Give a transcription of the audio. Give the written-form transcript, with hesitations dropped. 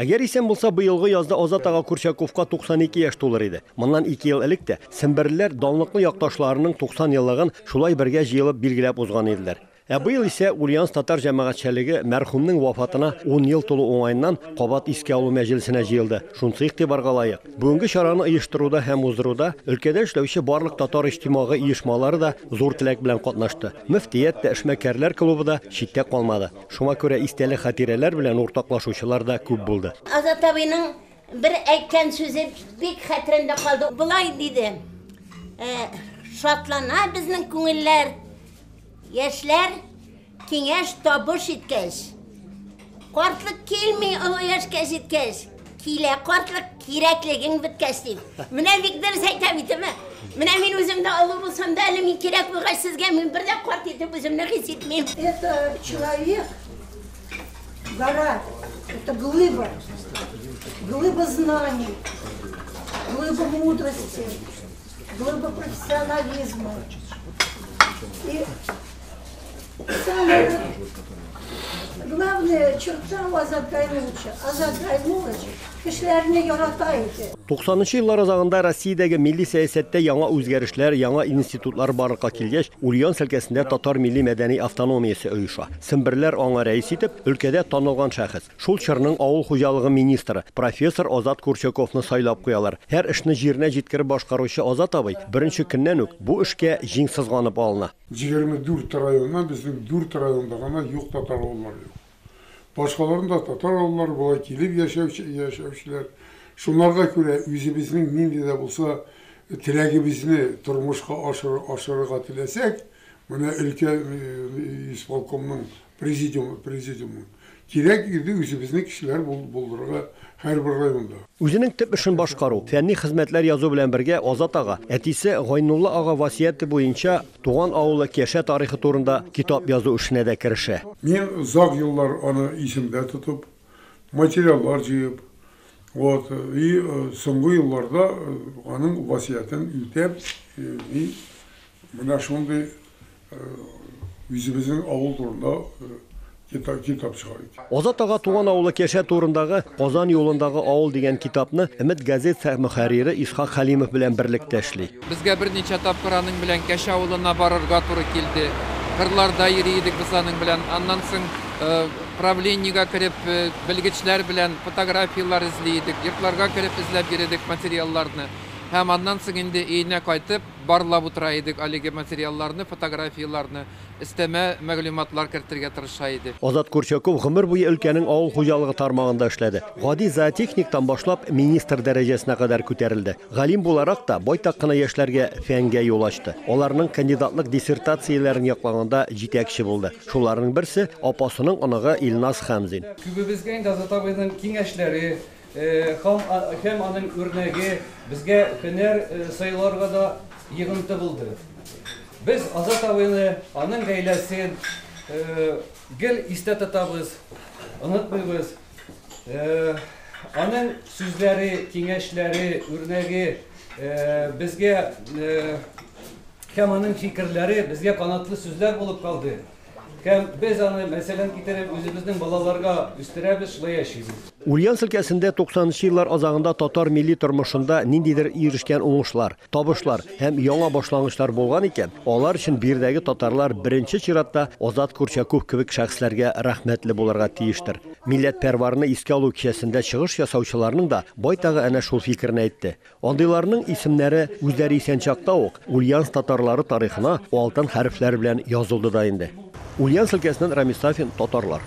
Әгәр исән булса, быелгы язда Азат ага Курчаковка 92 яшь тулыр иде. Моннан 2 ел элек тә семберлеләр данлыклы якташларының 90 еллыгын шулай бергә җыелып билгеләп узган иделәр. Ә быел исә Ульяновск татар җәмәгатьчелеге мәрхүмнең вафатына 10 ел тулу уңаеннан кабат искә алу мәҗлесенә җыелды. Шунысы игътибарга лаек. Бүгенге чараны оештыруда һәм уздыруда өлкәдә эшләүче барлык татар иҗтимагый оешмалары да зур теләк белән катнашты. Мөфтият тә, эшмәкәрләр клубы да читтә калмады. Шуңа күрә истәлек хатирәләр белән уртаклашучылар да күп булды. Азат абыйның бер әйткән сүзе бик хәтеремдә калды. Болай диде: "Шатлана безнең күңелләр, яшьләр киңәш табыш иткәч. Картлык килми олы яшькә җиткәч, килә картлык кирәклегең беткәч", дип. Менә бик дөрес әйтә бит, әме. Менә мин үзем дә олы булсам да, әле мин кирәк булгач сезгә, мин бер дә карт итеп үземне хис итмим. Это человек, гора, это глыба, глыба знаний, глыба мудрости, глыба профессионализма. И самая вот главная черта у Азата Гайнулловича: Азат Гайнуллович кешеләрне ярата иде. 90 еллар азагында Россиядәге милли сәясәттә яңа үзгәрешләр, яңа институтлар барлыкка килгәч, Ульяновск өлкәсендә татар милли мәдәни автономиясе оеша. Семберләр аңа рәис итеп, өлкәдә танылган шәхес, шул чорның авыл хуҗалыгы министры, профессор Азат Курчаковны сайлап куялар. Һәр эшне җиренә җиткереп башкаручы Азат абый беренче көннән үк бу эшкә җиң сызганып алына. 24 районнан безнең 4 районда гына юк, татар авыллары юк. Башкаларында татар авыллары болай килеп яшәүчеләр. Шунларга күрә үзебезнең нинди дә булса теләгебезне тормышка ашырырга теләсәк, менә өлкә исполкомның президиумы кирәк иде үзебезнең кешеләр булдырырга һәрбер районда. Үзенең төп эшен башкару, фәнни хезмәтләр язу белән бергә Азат ага әтисе Гайнулла ага васыяте буенча туган авылы Кәшә тарихы турында китап язу эшенә дә керешә. Мин озак еллар аны исемдә тотып, материаллар җыеп, вот, и соңгы елларда аның васыятен үтәп, мин менә шундый үзебезнең авыл турында китап чыгардык. Азат ага туган авылы Кәшә турындагы «Казан юлындагы авыл» дигән китапны «Өмет» газета мөхәррире Исхак Хәлимов белән берлектә эшли. Безгә берничә тапкыр аның белән Кәшә авылына барырга туры килде. Кырларда йөри идек без аның белән. Аннан соң правлениегә кереп, белгечләр белән фотографияләр эзли идек, йортларга кереп эзләп йөрдек материалларны. Һәм аннан соң инде өенә кайтып, барлап утыра идек әлеге материалларны, фотографияләрне, өстәмә мәгълүматлар кертергә тырыша идек. Азат Курчаков гомер буе өлкәнең авыл хуҗалыгы тармагында эшләде. Гади зоотехниктан башлап министр дәрәҗәсенә кадәр күтәрелде. Галим буларак та байтак кына яшьләргә фәнгә юл ачты. Аларның кандидатлык диссертацияләрен яклаганда җитәкче булды. Шуларның берсе апасының оныгы Илназ Хамзин. Күбебезгә инде Азат абыйның киңәшләре һәм аның үрнәге безгә һөнәр сайларга да йогынты булды. Без Азат абыйны, аның гаиләсен гел истә тотабыз, онытмыйбыз. Аның сүзләре, киңәшләре, үрнәге безгә һәм аның фикерләре безгә канатлы сүзләр булып калды. Һәм без аны, мәсәлән, китереп, үзебезнең балаларга үстерәбез, шулай яшибез. Ульяновск өлкәсендә 90 еллар азагында татар милли тормышында ниндидер ирешкән уңышлар, табышлар һәм яңа башлангычлар булган икән, алар өчен биредәге татарлар беренче чиратта Азат Курчаков кебек шәхесләргә рәхмәтле булырга тиештер. Милләтпәрварны искә алу кичәсендә чыгыш ясаучыларның да байтагы әнә шул фикерне әйтте. Андыйларның исемнәре үзләре исән чакта ук Ульяновск татарлары тарихына алтын хәрефләр белән язылды да инде. Ульяновск өлкәсеннән Рамис Сафин, Татарлар.